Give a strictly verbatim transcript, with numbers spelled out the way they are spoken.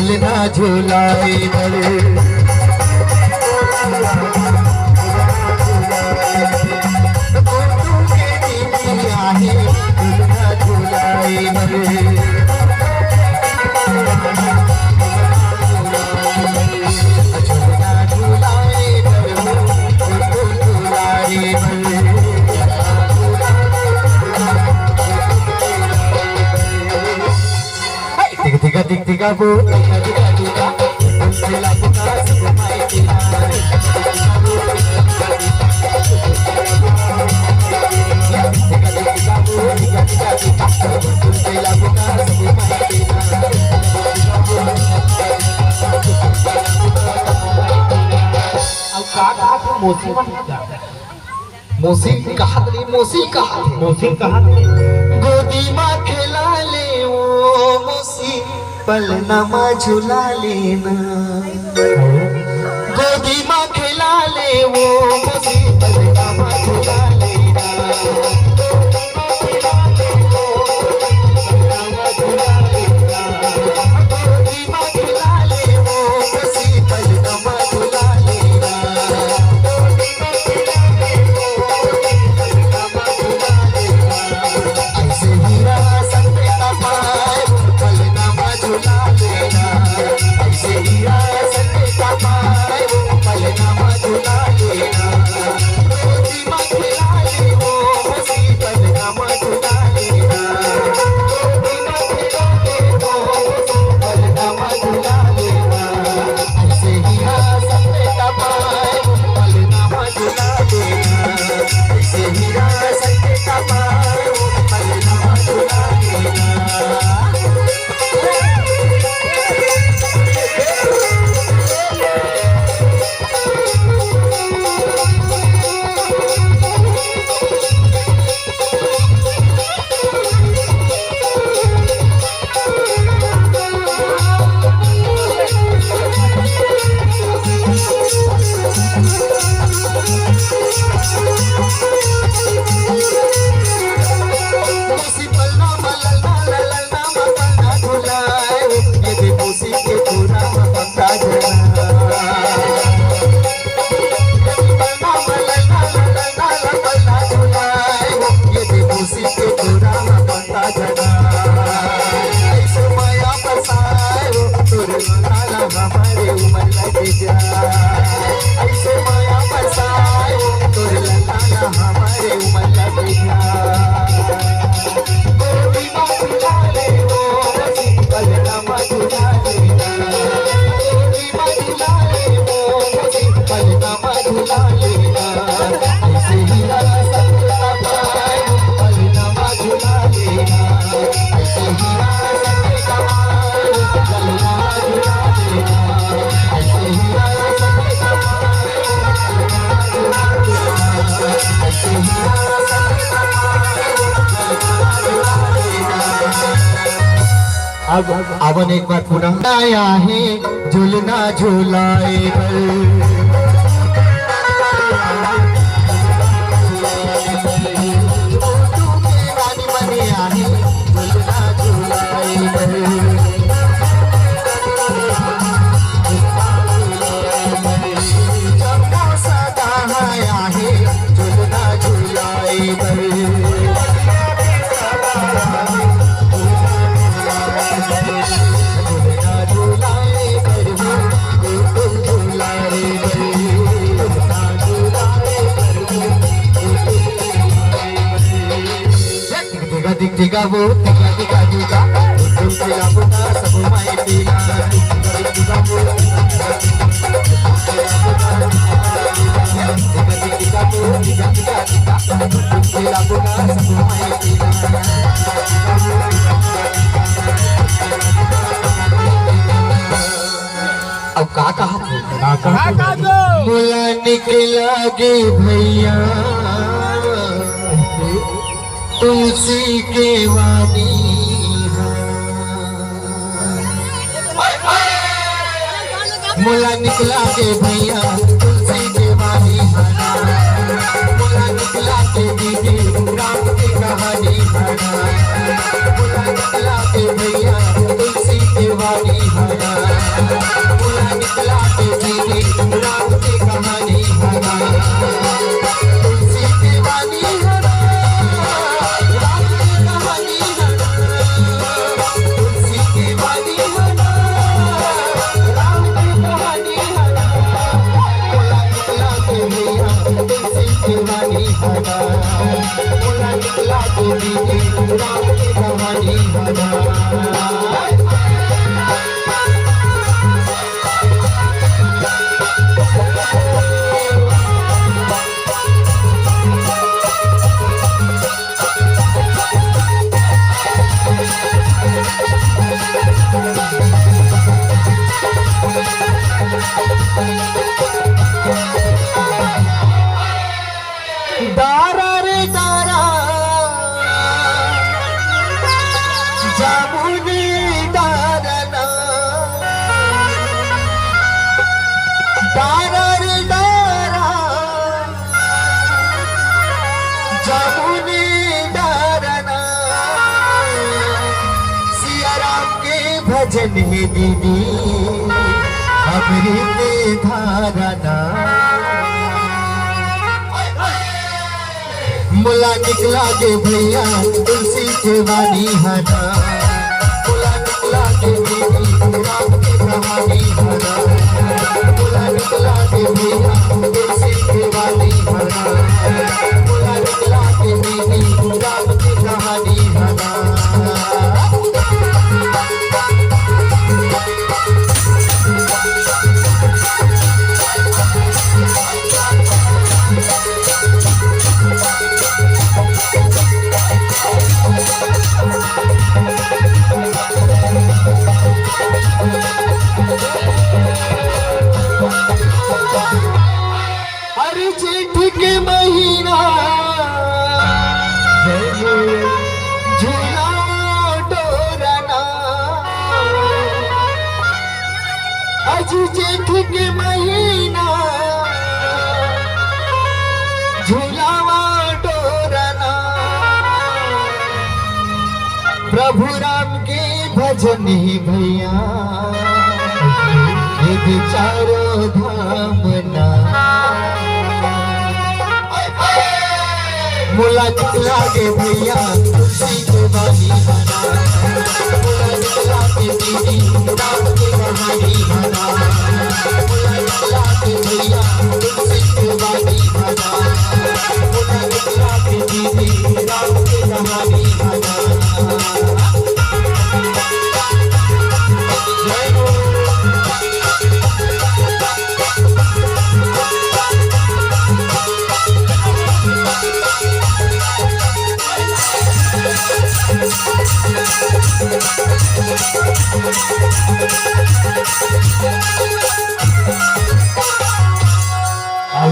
झूलना झूलाए बर। गोटू के दीदी आहे, झूलना झूलाए बर। झूलना झूलाए बर, गोटू झूलाए बर। टिक टिका टिक टिका बो, टिका टिका टिका, टिका टिका टिका। अउ का कहा था मौसी मन का? मौसी कहा थे, मौसी कहा थे। मौसी कहा थे। गोदी मा खेला ले ओ मौसी, पलना मा झूला लेना। गोदी मा खेला ले ओ मौसी, पलना मा झूला लेना। अब आवन एक बार पुनः आया है झूलना झूलाए बर। अब का कहा थे? का कहा थे? मोला निकला गे भैया तुलसी के वाणी हा। मोला निकला गे भैया तुलसी के वाणी हा। मोला निकला गे दीदी राम के कहानी हा। मोला निकला गे भैया तुलसी के वाणी हा। बोला निकला के दीदी, राम के कहानी हरा। तुलसी के बानी हरा, राम के कहानी हरा। तुलसी के बानी हरा, राम के कहानी हरा। बोला निकला के भैया, तुलसी के बानी हरा। बोला निकला के दीदी, राम के कहानी हरा। दारा रे दारा, जामुनी दारा ना। दारा रे दारा, जामुनी दारा ना। सिया राम के भजन हे दीदी, अमृत धारा ना। मोला निकला के भैया, तुलसी के बानी हरा। मोला निकला के दीदी, राम के कहानी हरा। मोला निकला के भैया, तुलसी के बानी हरा। मोला निकला के दीदी, राम के कहानी हरा। अरे जेठ के महीना, झूला डोरना। अजी जेठ के महीना, झूलावा डोरना। प्रभु राम के भजन हे भैया, ये चारों धाम ना। मोला निकला के भैया, तुलसी के बानी हरा। मोला निकला के दीदी, राम के कहानी हरा। मोला निकला के भैया, तुलसी के बानी हरा। मोला निकला के दीदी, राम के कहानी हरा। जय हो।